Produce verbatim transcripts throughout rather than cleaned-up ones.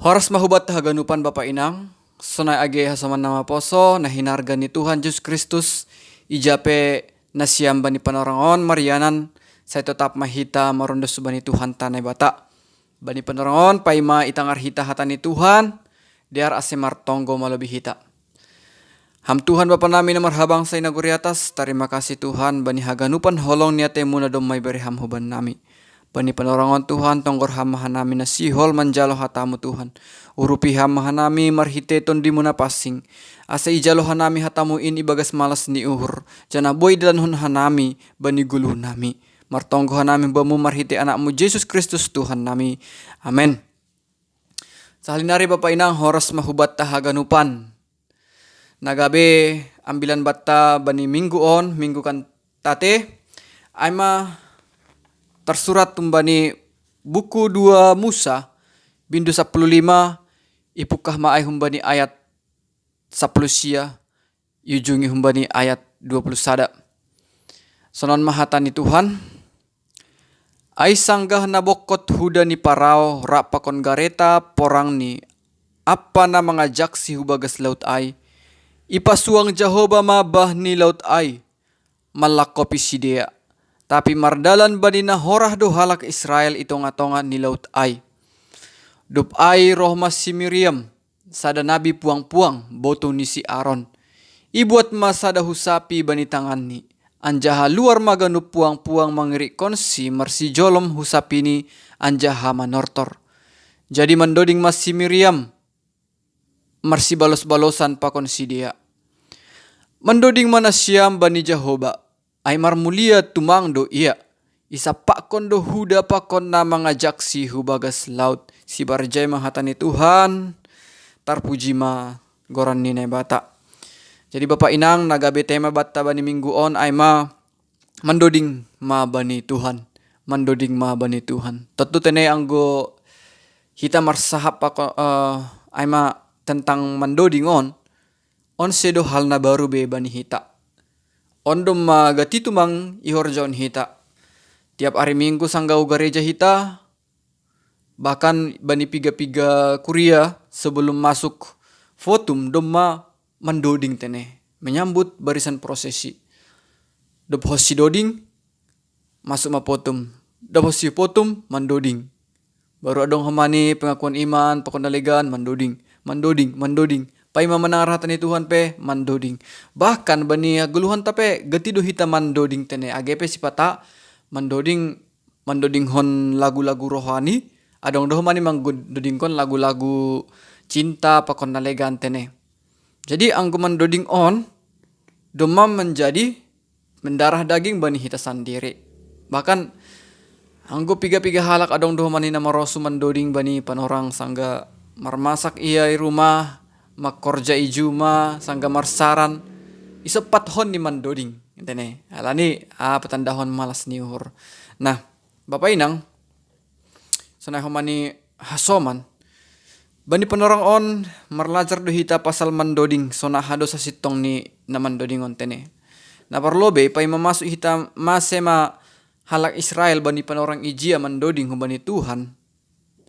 Horas ma hubata haganupan bapa inang, sonai age hasoman nama poso, na hinarga ni Tuhan Jesus Kristus, ija pe nasiam bani panorangon, marianan, sai totap ma hita marondos bani Tuhan tanai bata. Bani panorangon, paima itangar hita hata ni Tuhan, dear ase martonggo malobi hita. Ham Tuhan Bapa nami na marhabang sai nagori atas, tarima kasih Tuhan, bani haganupan holong ni atemu na domma ibere ham huban nami. Bani panorangon Tuhan, tonggor ham maha nami na sihol manjalo hatamu Tuhan. Urupi ham maha nami marhite tondimu na pasing. Asa ijalo hanami hatamu in ibagas malas ni uhur. Jana boi dalan hon hanami, bani gulu nami. Martonggo hanami bamu marhite anakmu Jesus Kristus Tuhan nami. Amen. Sahalinari bapa inang horas mahubat tahaganupan. Nagabe ambilan batta bani minggu on, minggu kan tate, aima tersurat tumbani buku dua Musa, bindu sapuluh lima, ipukah ma ai humbani ayat sapuluh sia, yujungi humbani ayat dua puluh sada. Sonon mahata ni Tuhan, ai sanggah na bongkot huda ni Parao rap pakon gareta porang ni apa na mangajaksi hubagas laut ai, ipasuang Jahoba ma bah ni laut ai, mallakkopi sidea. Tapi mardalan bani na horah do halak Israel i tonga-tonga ni laut ai. Dob ai roh ma si Miriam, sada nabi puang-puang, botou ni si Aron. Ibuat ma sada husapi bani tanganni, anjaha luar ma ganup puang-puang mangirikkonsi marsijolom husapini anjaha manortor. Jadi mandoding ma si Miriam marsibalos-balosan pakon sidea. Mandoding ma nasiam bani Jahoba, ai marmulia tumang do ia. Isapakkon do huda pakon na mangajaksi hubagas laut. Sibarjai ma hata ni Tuhan, tarpuji ma goran ni Naibata. Jadi bapa inang, nagabe tema batta bani minggu on aima mandoding ma bani Tuhan. Mandoding ma bani Tuhan. Tentu tene anggo hita marsahap pako, uh, aima tentang mandoding on, on sedo hal na baru be bani hita. On domma gati tumang ihorjaon hita. Tiap ari minggu sanggah gareja hita, bahkan bani piga-piga kuria sebelum masuk votum domma mandoding tene, menyambut barisan prosesi. Dob hos sidoding, masuk ma potum. Dob hos sipotum, mandoding. Baru adong homani pengakuan iman, pakon na legan, mandoding. Mandoding, mandoding. Paima manangar hata ni Tuhan pe, mandoding. Bahkan bani hagoluhanta pe, gati do hita mandoding tene. Age pe sipata, mandoding, mandoding hon lagu-lagu rohani, adong do homani mandodingkon lagu-lagu cinta, pakon na legan tene. Jadi anggo mandoding on, domma menjadi mendarah daging bani hita sandiri. Bahkan anggo piga-piga halak adong do homani na marosu mandoding bani panorang sanggah marmasak ia i rumah, mangkorja i juma, sanggah marsaran, isopat hon ni mandoding. Tene, alani, ah, patandahon malas ni uhur. Nah, bapa inang, sonai homani hasoman. Bani panorang on marlajar do hita pasal mandoding, sonai aha do sasintong ni na mandoding on tene. Na parlobei paima masuk hita mase ma halak Israel bani panorang ijia mandoding humbani Tuhan.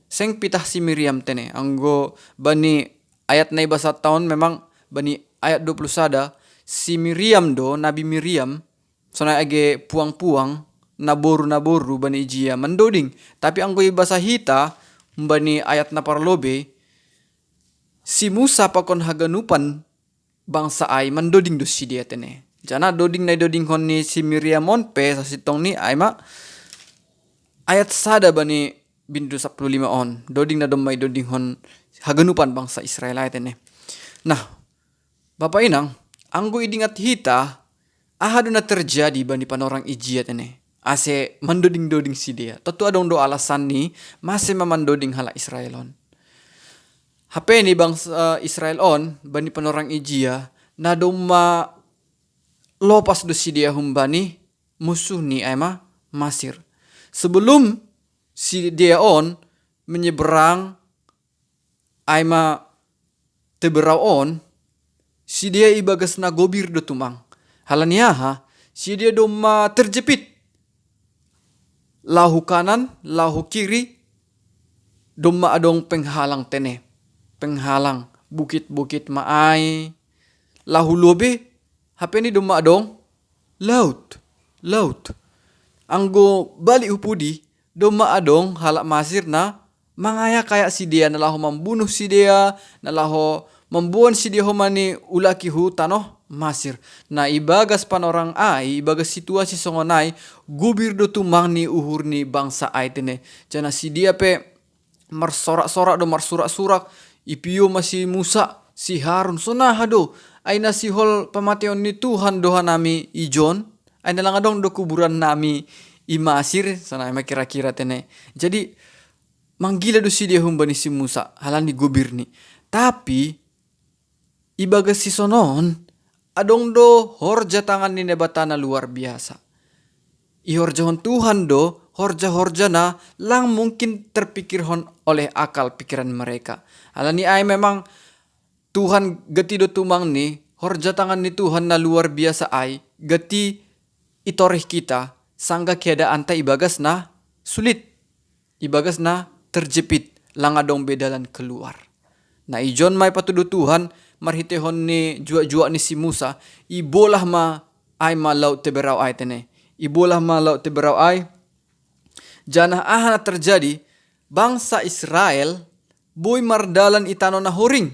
Seng pitah si Miriam tene, anggo bani ayat na ibasanta on memang bani ayat dua puluh sada, si Miriam do, Nabi Miriam, sonai age puang-puang, naboru-naboru bani ijia mandoding. Tapi anggo ibasa hita, humbani ayat na parlobei, si Musa pakon haganupan bangsa ai mandoding do sidea tene. Jana doding na idodingkon ni si Miriam on pe sasintong ni aima ayat sada bani bindu sapuluh lima on. Doding na domma idodingkon haganupan bangsa Israel ai tene. Nah, bapa inang, anggo idingat hita, aha do na terjadi bani panorang ijia tene, ase mandoding-doding sidea? Tentu adong do alasan ni mase ma mandoding halak Israel on. Hape ni bangsa Israel on bani panorang ijia, na domma lopas do sidea humbani musuh ni aima Masir. Sebelum sidea on menyeberang aima teberau on, sidea ibagas na gobir do tumang. Halani aha? Sidea domma terjepit. Laho hu kanan, laho hu kiri, Domma adong penghalang tene, penghalang, bukit-bukit ma ai, lahu lobe, hape ni domma adong laut, laut. Anggo balik hu pudi, domma adong halak Masir na mangaya kayak sidea, na laho mambunuh sidea, na laho mamboan sidea homa ni ulaki hu tanoh Masir. Na ibagas panorang ai, ibagas situasi songon ai, gubir do tumang ni uhur ni bangsa ai tene. Jana sidea pe marsorak-sorak do, marsurak-surak, ipio ma si Musa, si Harun, sonaha do, ai na sihol pamateon ni Tuhan do hanami ijon, ai na lang adong do kuburan nami i Masir, sonaha ma kira-kira tene. Jadi manggila do sidea humbani si Musa halani gubirni. Tapi ibagas sisonon, adong do horja tangan ni Naibata na luar biasa. Ihorjahon Tuhan do horja-horja na lang mungkin terpikirhon oleh akal pikiran mereka. Halani ai memang Tuhan gati do tumang ni horja tangan ni Tuhan na luar biasa ai, gati itorih hita, sangga keadaanta ibagas na sulit, ibagas na terjepit, lang adong be dalan keluar. Na ijon ma ipatudu Tuhan marhitehon ni juak-juak ni si Musa, ibolah ma ai ma laut Teberau ai tene. Ibolah ma laut Teberau ai. Janah aha na terjadi? Bangsa Israel boi mardalan i tano na horing,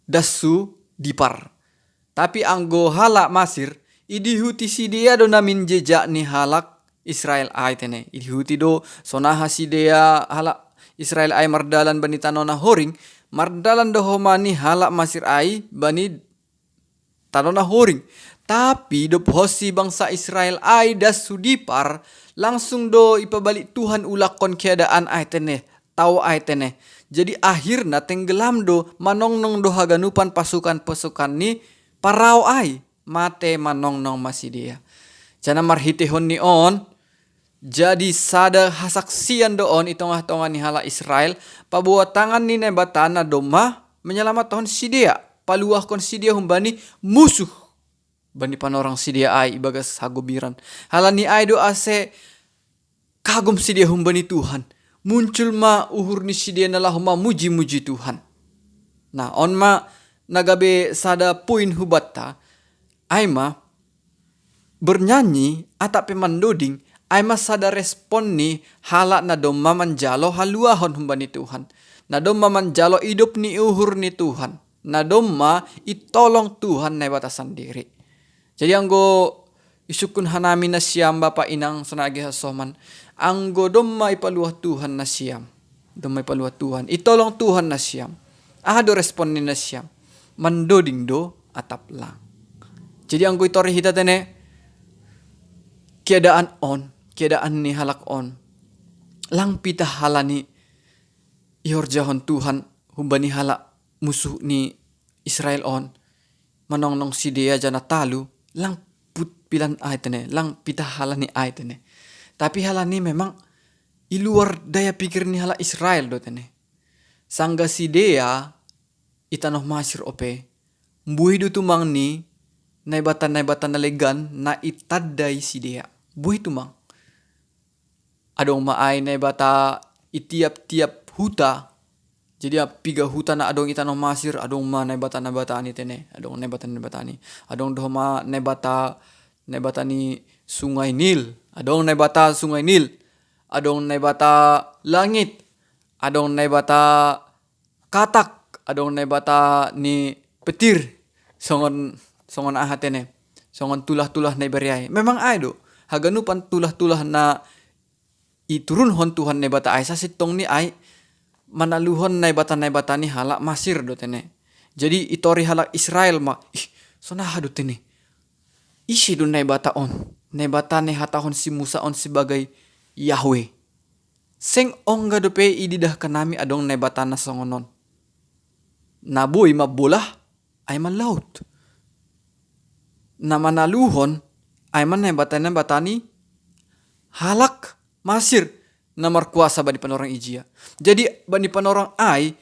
das hu dipar. Tapi anggo halak Masir, idihuti sidea do namin jejak ni halak Israel ai tene. Idihuti do sonaha sidea halak Israel ai mardalan bani tano na horing, mardalan do homa ni halak Masir ai bani tano na horing. Tapi dob hot si bangsa Israel ai das hu dipar, langsung do ipabalik Tuhan ulakkon keadaan ai tene, tao ai tene. Jadi akhirna tenggelam do, manongnong do haganupan pasukan-pasukan ni Parao ai, mate manongnong ma sidea. Jana marhitehon ni on, jadi sada hasaksian do on i tongah-tongah ni halak Israel, paboa tangan ni Naibata na domma menyelamathon sidea, paluahkon sidea humbani musuh, bani panorang sidea ai ibagas hagobiran. Halani ai do ase kagum sidea humbani Tuhan, muncul ma uhur ni sidea na laho mamuji-muji Tuhan. Nah, on ma na gabe sada poin hubanta, ai ma bernyanyi atap pe mandoding, ai ma sada respon ni halak na domma manjalo haluahon humbani Tuhan, na domma manjalo idop ni uhur ni Tuhan, na domma itolong Tuhan Naibata sandiri. Jadi anggo isungkun hanami nasiam bapa inang songon age hasoman, anggo domma ipaluah Tuhan nasiam, domma ipaluah Tuhan, itolong Tuhan nasiam, aha do respon ni nasiam? Mandoding do atap lang. Jadi anggo itorih hita tene keadaan on, keadaan ni halak on, lang pitah halani ihorjahon Tuhan humbani halak musuh ni Israel on, manongnong sidea jana talu, lang put pilan ai tene, lang pitah halani ai tene. Tapi halani memang i luar daya pikir ni halak Israel do tene. Sangga sidea i tanoh Masir ope, mbuhi do tumang ni naibata-naibata na legan na itandai sidea. Mbuhi tumang. Adong ma ai naibata i tiap-tiap huta. Jadi piga huta na adong i tanoh Masir, adong ma naibata-naibata ni tene, adong naibata-naibata ni. Adong do ma naibata, naibata ni Sungai Nil, adong naibata Sungai Nil, adong naibata langit, adong naibata katak, adong naibata ni petir, songon, songon aha tene, songon tulah-tulah na ibere ai. Memang ai do, haganupan tulah-tulah na iturunhon Tuhan Naibata ai sasintongni ai manaluhon naibata-naibata ni halak Masir do tene. Jadi itorih halak Israel ma, ih, sonaha do tene? Ise do Naibata on? Naibata na ihatahon si Musa on sebagai Yahweh. Seng ongga dope ididah hanami adong naibata na songon on. Na boi mambolah ai ma laut. Na manaluhon ai ma naibata-naibata ni halak Masir na markuasa bani panorang ijia. Jadi bani panorang ai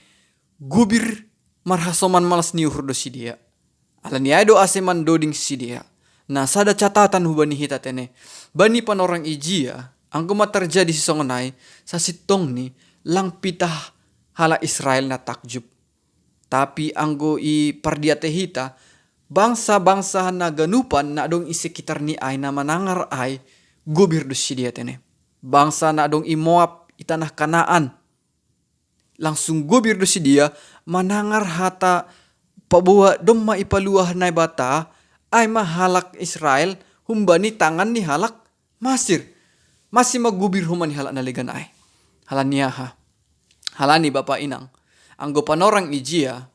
gubir marhasoman malas ni uhur do sidea. Alani ai do ase mandoding sidea. Na sada catatan hubani hita tene. Bani panorang ijia, anggo ma terjadi sisongon ai, sasintongni Lang pitah halak Israel na takjub. Tapi anggo i pardiate hita, bangsa-bangsa na ganupan na adong i sekitar ni ai na manangar ai, gobir do sidea tene. Bangsa na adong i Moab, i tanah Kanaan, langsung gobir do sidea manangar hata paboa domma ipaluah Naibata ai ma halak Israel humbani tangan ni halak Masir. Masi ma gobir homa ni halak na legan ai. Halani aha? Halani bapa inang, anggo panorang ijia,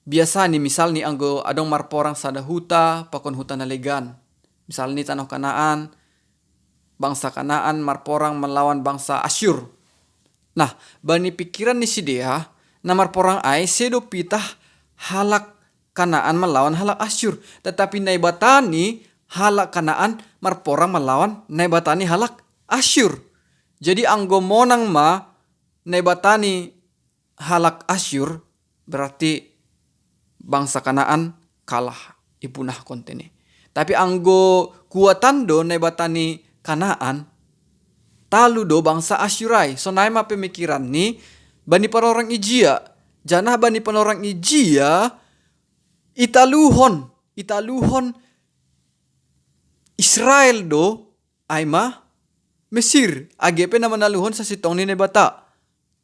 biasani misalni anggo adong marporang sada huta pakon huta na legan, misalni tanoh Kanaan, bangsa Kanaan marporang malawan bangsa Asyur. Nah, bani pikiran ni sidea, na marporang ai sedo pitah halak Kanaan malawan halak Asyur, tetapi Naibata ni halak Kanaan marporang malawan Naibata ni halak Asyur. Jadi anggo monang ma Naibata ni halak Asyur, berarti bangsa Kanaan kalah, ipunahkon tene. Tapi anggo kuatan do Naibata ni Kanaan, talu do bangsa Asyur ai. Sonai ma pemikiran ni bani panorang ijia. Janah bani panorang ijia, italuhon, italuhon Israel do ai ma Mesir, age pe na manaluhon sasintong ni Naibata,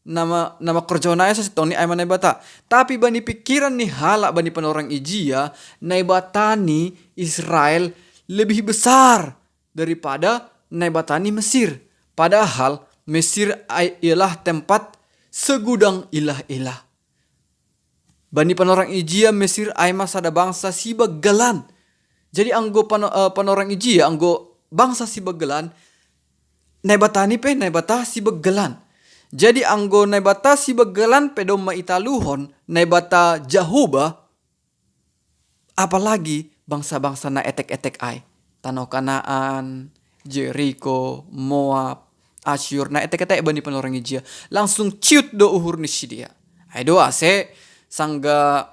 nama nama kerjona ai sasintong ni ai ma Naibata. Tapi bani pikiran ni halak bani panorang ijia, Naibata ni Israel lebih besar daripada Naibata ni Mesir. Padahal Mesir ai ialah tempat segudang ilah-ilah. Bani panorang ijia Mesir ai ma sada bangsa sibagalan. Jadi anggo pano, uh, panorang ijia, anggo bangsa sibagalan, Naibata ni pe Naibata sibagalan. Jadi anggo Naibata sibagalan pe domma italuhon Naibata Jahoba, apalagi bangsa-bangsa na etek-etek ai. Tanoh Kanaan, Jeriko, Moab, Asyur, na etek-etek bani panorang ijia. Langsung ciut do uhur ni sidea. Ai do ase sangga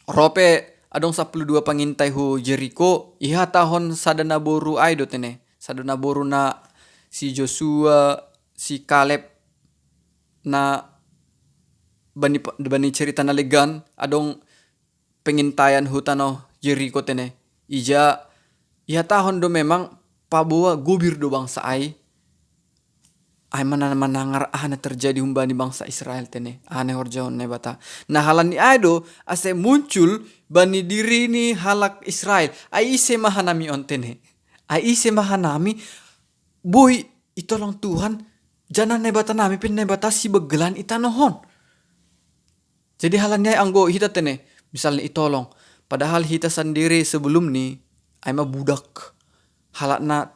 rope adong sapuluh dua pangintai hu Jeriko, ihatahon sada naboru ai do tene. Sada naboru na si Josua, si Kaleb, na bani, bani cerita na legan adong pengintaian hu tanoh Jeriko tene. Ija ihatahon do memang paboa gobir do bangsa ai. Ai mana manangar aha na terjadi humbani bangsa Israel tene, aha na ihorjahon Naibata. Nah, halani ai do ase muncul bani diri ni halak Israel, ai ise ma hanami on tene? Ai ise ma hanami? Boi itolong Tuhan, janah Naibata nami pe Naibata sibagalan i tanoh on. Jadi halani ai anggo hita tene, misalni itolong, padahal hita sandiri sebelum ni ai ma budak, halak na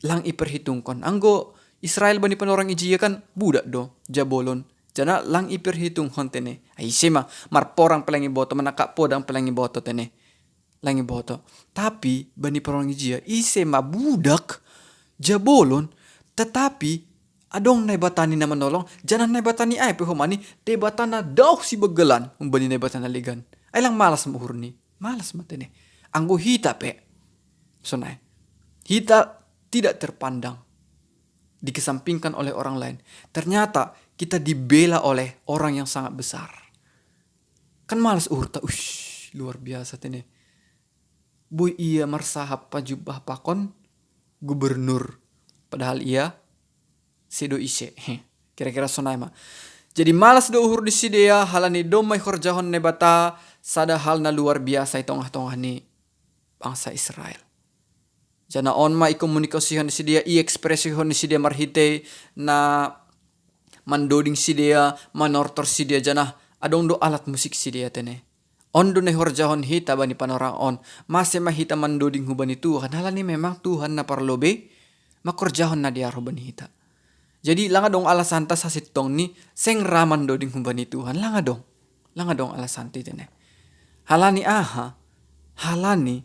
lang iperhitungkon. Anggo Israel bani panorang ijia kan budak do, jabolon. Janah lang iperhitungkon tene. Ai ise ma, marporang pe lang iboto, manangkap podang pe lang iboto tene. Lang iboto. Tapi bani panorang ijia, ise ma budak, jabolon, tetapi adong Naibata ni na manolong, janah Naibata ni ai pe homa ni Naibata na daoh sibagalan humbani Naibata na legan. Ai lang malas ma uhur ni, malas ma tene. Anggo hita pe sonai, hita tidak terpandang, dikesampingkan oleh orang lain. Ternyata kita dibela oleh orang yang sangat besar. Kan malas uhurta, ush, luar biasa tene. Boi ia marsahap pajubah pakon gubernur, padahal ia sedo ise. Kira-kira sonai ma. Jadi malas do uhur ni sidea halani domma ihorjahon Naibata sada hal na luar biasa i tongah-tongah ni bangsa Israel. Janah on ma ikomunikasihon ni sidea, iekspresihon ni sidea marhitei na mandoding sidea, manortor sidea, janah adong do alat musik sidea tene. On do na ihorjahon hita bani panorang on. Mase ma hita mandoding hubani Tuhan, halani memang Tuhan na parlobei mangkorjahon na dear hubani hita. Jadi lang adong alasanta sasintong ni seng ra mandoding hubani Tuhan, lang adong. Lang adong alasanta tene. Halani aha? Halani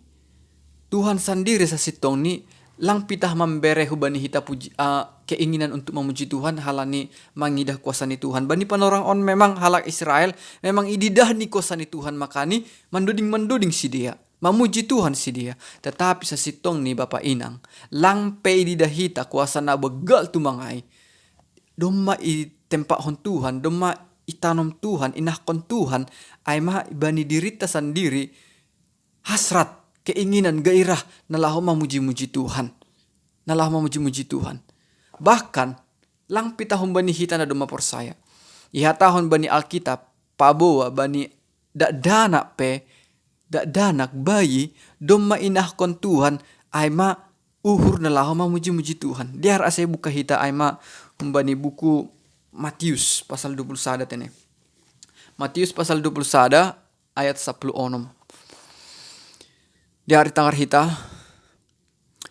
Tuhan sandiri sasintong ni lang pitah mambere hubani hita puji, uh, keinginan untuk mamuji Tuhan halani mangidah kuasa ni Tuhan. Bani panorang on memang halak Israel memang ididah ni kuasa ni Tuhan, makani mandoding-mandoding sidea, mamuji Tuhan sidea. Tetapi sasintong ni bapa inang, lang pe ididah hita kuasa na begal tumang ai, domma i tempa'hon Tuhan, domma itanom Tuhan, inahkon Tuhan, ai ma bani dirita sandiri hasrat, keinginan, gairah na laho mamuji-muji Tuhan. Na laho mamuji-muji Tuhan. Bahkan, lang pita humbani hita na domma porsaya. Ihatahon bani Alkitab, paboa bani dakdanak pe, dakdanak bayi, domma inahkon Tuhan, ai ma uhur na laho mamuji-muji Tuhan. Dear asa ibuka hita ai ma humbani buku Matius pasal dua puluh sada tene. Matius pasal dua puluh sada ayat sapuluh onom. Dear tangar hita,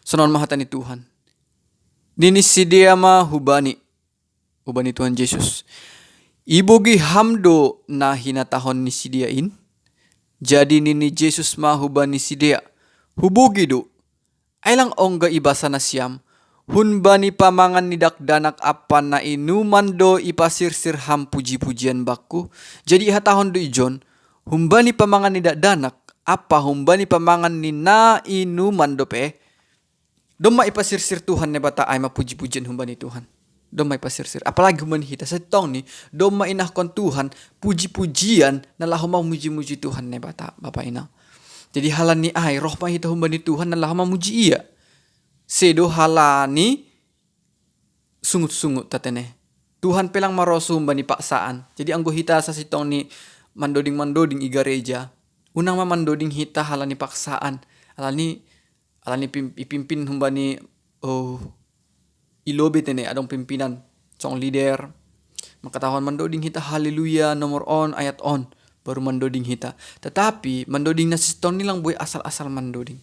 sonon ma hata ni Tuhan. Nini sidea ma hubani, hubani Tuhan Jesus. Ibogi ham do na hinatahon ni sidea in? Jadi nini Jesus ma hubani sidea. Hubogi do. Ai lang ongga ibasa nasiam, humbani pamangan ni dakdanak ampa na inuman do ipasirsir ham puji-pujian bakku? Jadi ihatahon do ijon, humbani pamangan ni dakdanak, ampa humbani pamangan ni na inuman dope, domma ipasirsir Tuhan Naibata ai ma puji-pujian humbani Tuhan. Domma ipasirsir. Apalagi humbani hita sasintongni, domma inahkon Tuhan, puji-pujian na laho mamuji-muji Tuhan Naibata, Bapa Inang. Jadi halani ai, roh ma hita humbani Tuhan na laho mamuji Ia. Sedo halani sungut-sungut tatene. Tuhan pe lang marosu humbani paksaan. Jadi anggo hita sasintongni mandoding-mandoding i gareja, unang ma mandoding hita halani paksaan. Halani, halani pim-, ipimpin humbani, oh, i lobei tene adong pimpinan, song leader. Mangkatahon mandoding hita haleluya nomor on, ayat on, baru mandoding hita. Tetapi mandoding na sasintongni lang boi asal-asal mandoding.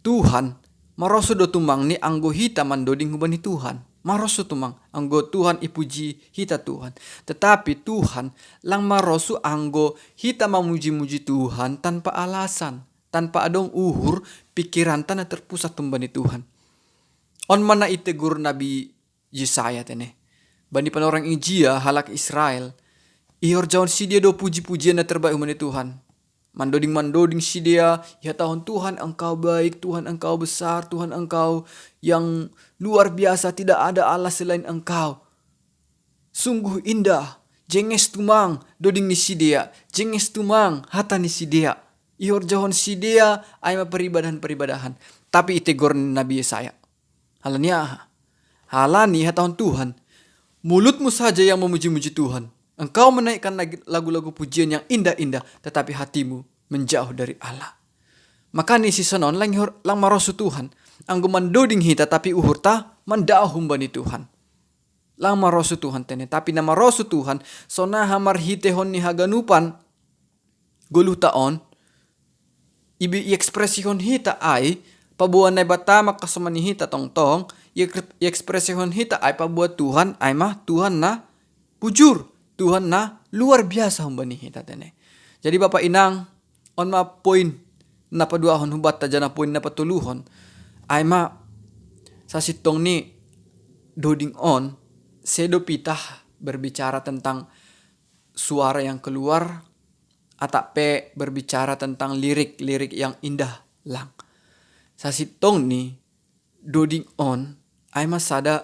Tuhan marosu do tumangni anggo hita mandoding humbani Tuhan. Marosu tumang anggo Tuhan ipuji hita Tuhan. Tetapi Tuhan lang marosu anggo hita mamuji-muji Tuhan tanpa alasan, tanpa adong uhur pikiranta na terpusat humbani Tuhan. On ma na itegur Nabi Yesaya tene. Bani panorang ijia halak Israel, ihorjahon sidea do puji-pujian na terbaik humbani Tuhan. Mandoding-mandoding sidea, ihatahon, "Tuhan, Engkau baik, Tuhan, Engkau besar, Tuhan, Engkau yang luar biasa, tidak ada Allah selain Engkau." Sungguh indah, jenges tumang doding ni sidea, jenges tumang hata ni sidea. Ihorjahon sidea ai ma peribadahan-peribadahan. Tapi itegor Nabi Yesaya. Halani aha? Halani ihatahon Tuhan, "Mulutmu saja yang memuji-muji Tuhan. Engkau menaikkan lagi lagu-lagu pujian yang indah-indah, tetapi hatimu menjauh dari Allah." Makani sisonon lang, lang marosu Tuhan. Anggo mandoding hita tapi uhurta mandao humbani Tuhan. Lang marosu Tuhan tene, tapi na marosu Tuhan, sonaha marhitehon ni haganupan goluhta on, ibi-, iekspresihon hita ai paboa Naibata mangkasomani hita tongtong, iek-, iekspresihon hita ai paboa Tuhan ai ma Tuhan na bujur, Tuhan na luar biasa humbani hita tene. Jadi Bapa Inang, on ma poin na paduahon hubanta jana poin na patoluhon. Ai ma sasintongni doding on, sedo pitah berbicara tentang suara yang keluar, atap pe berbicara tentang lirik-lirik yang indah lang. Sasintongni doding on ai ma sada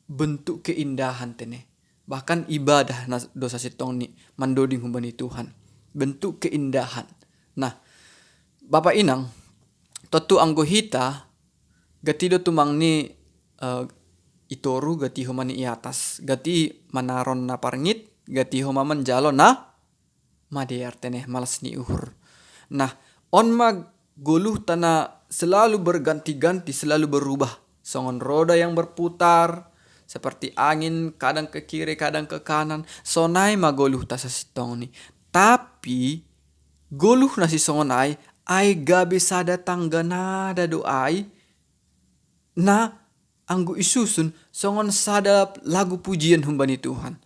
bentuk keindahan tene. Bahkan ibadah na do sasintongni mandoding humbani Tuhan. Bentuk keindahan. Nah, Bapa Inang, tontu anggo hita gati do tumangni, eh, i toru gati homa ni i atas, gati manaron na parngit, gati homa manjalo na madear tene, malas ni uhur. Nah, on ma goluhta na selalu berganti-ganti, selalu berubah. Songon roda yang berputar, seperti angin, kadang ke kiri, kadang ke kanan. Sonai ma goluhta sasintongni. Tapi goluh na sisongon ai, ai gabe sada tangga nada do ai, na anggo isusun songon sada lagu pujian humbani Tuhan.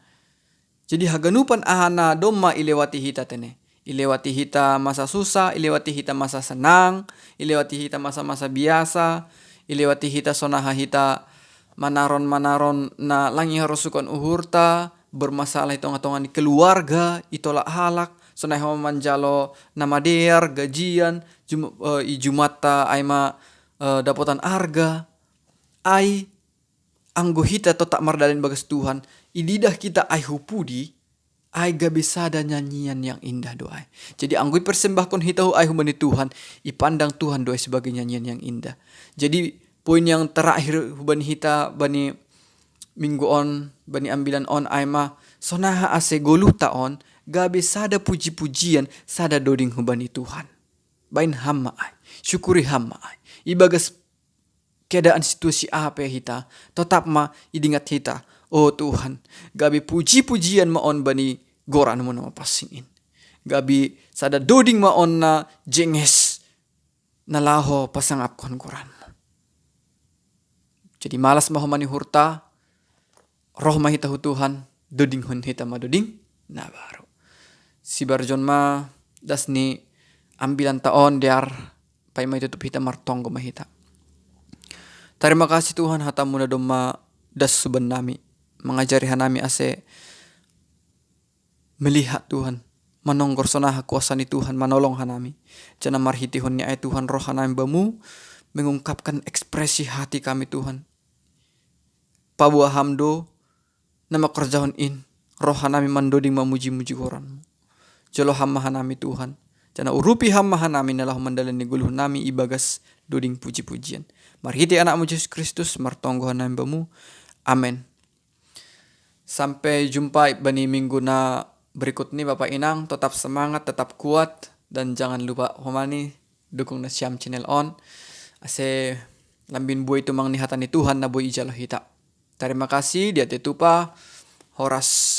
Jadi haganupan aha na domma ilewati hita tene. Ilewati hita masa susah, ilewati hita masa senang, ilewati hita masa-masa biasa, ilewati hita sonaha hita manaron-manaron na lang iharosukon uhurta, bermasalah i tonga-tonga ni keluarga, itolak halak, sonai homa manjalo na madear, gajian, jum-, eh, i jumatta ai ma, eh, dapotan arga, ai anggo hita totap mardalan bagas Tuhan, ididah hita ai hu pudi, ai gabe sada nyanyian yang indah do ai. Jadi anggo ipersembahkon hita hu ai hubani Tuhan, ipandang Tuhan do ai sebagai nyanyian yang indah. Jadi poin yang terakhir hubani hita bani minggu on, bani ambilan on ai ma, sonaha ase goluhta on gabe sada puji-pujian, sada doding hubani Tuhan. Baen ham ma ai, syukuri ham ma ai. Ibagas keadaan situasi ape hita, totap ma idingat hita, o Tuhan, gabe puji-pujian ma on bani goranmu na mapansing in. Gabe sada doding ma on na jenges na laho pasangapkon goranmu. Jadi malas ma ho manihurta, roh ma hita hu Tuhan, dodinghon hita ma doding na baru. Sibarjon ma das ni ambilanta on dear, paima itutup hita martonggo ma hita. Tarima kasih Tuhan, hatamu na domma das suban nami, mangajari hanami ase melihat Tuhan, manonggor sonaha kuasa ni Tuhan manolong hanami. Janah marhitehon ni ai Tuhan roh hanami bamu, mengungkapkan ekspresi hati kami Tuhan. Paboa ham do na mangkorjahon in, roh hanami mandoding mamuji-muji goranmu. Jolo ham ma hanami Tuhan, janah urupi ham ma hanami na laho mandalani goluh nami ibagas doding puji-pujian. Marhite anakmu Jesus Kristus martonggo hanami bamu. Amen. Sampai jumpa bani minggu na berikut ni Bapak Inang, tetap semangat, tetap kuat, dan jangan lupa homani dukung nasiam channel on. Ase lambin buai tumang ni hata ni Tuhan na boi ijalo hita. Tarima kasih, diatei tupa, horas.